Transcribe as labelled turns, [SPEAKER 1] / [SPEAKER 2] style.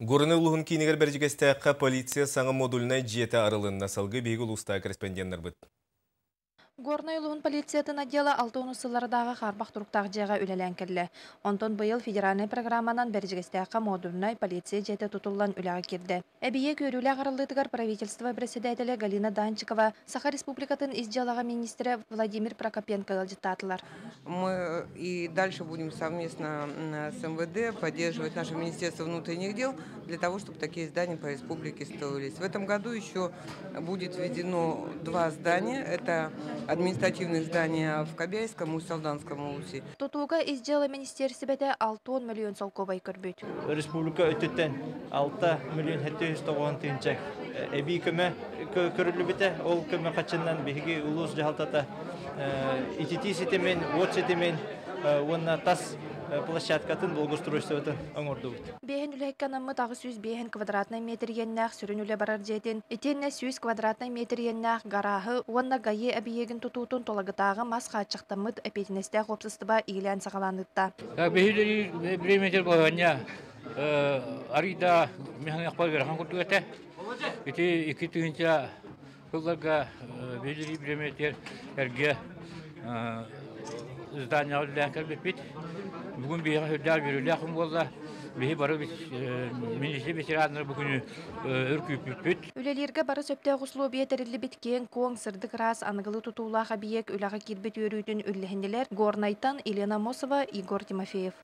[SPEAKER 1] Горнай улууһун киинигэр Бэрдьигэстээххэ полиция саҥа модульнай дьиэтэ арылынна. Салгыы биһиги улуустааҕы корреспонденнарбыт.
[SPEAKER 2] Горнай улууһун полициятын отдела 60 сыллардааҕы хаарбах туруктаах дьиэҕэ үлэлээн кэллэ. Онтон быйыл федеральнай программанан Бэрдьигэстээххэ модульнай полиция дьиэтэ тутуллан үлэҕэ киирдэ. Эбийиэк үөрүүлээх арыллыытыгар правительство председателэ Галина Данчикова, Саха Республикатын ис дьыалаҕа министрэ Владимир Прокопенко ыалдьыттаатылар.
[SPEAKER 3] Мы и дальше будем совместно с МВД поддерживать наше Министерство внутренних дел для того, чтобы такие здания по республике строились. В этом году еще будет введено два здания. Это административные здания в Кобяйском и Усть-Алданском улусе.
[SPEAKER 2] Тутууга ис дьыала министиэристибэтэ 60 миллион солкуобай көрбүт.
[SPEAKER 4] Республика өттүттэн 6 миллион 790 тыһыынча эбии көмө көрүллүбүтэ. Ол көмө харчынан биһиги улуус дьаһалтата ититии ситимин, уот ситимин уонна тас площадкатын благоустройствотын оҥордубут.
[SPEAKER 2] Биэһин үлэһиккэ анаммыт 805 квадратнай метр иэннээх сүрүн үлэ барар дьиэтин, итиэннэ 100 квадратнай метр иэннээх гарааһы уонна ГАИ эбийиэгин тутуутун Тулагытааҕы мас хааччахтаммыт эппиэтинэстээх уопсастыба иилээн саҕалаан ыытта.
[SPEAKER 5] Биһиги бириэмэтигэр балаһыанньа арыйда механияхпар ыарахан курдук этэ. Ити 2 тыһыынча сылларга биһиги бириэмэтигэр эргэ зданияҕа үлэлээн кэлбиппит. Бүгүн биһиэхэ сүрдээх үөрүүлээх күн буолла. Биһи бары милиция ветераннары бу күнү өр күүппүппүт.
[SPEAKER 2] Үлэлииргэ бары сөптөөх условия тэриллибит киэҥ-куоҥ, сырдык ыраас аныгылыы тутуулаах эбийиэк үлэҕэ киирбит үөрүүтүн үллэһиннилэр Горнайтан Елена Амосова, Егор Тимофеев.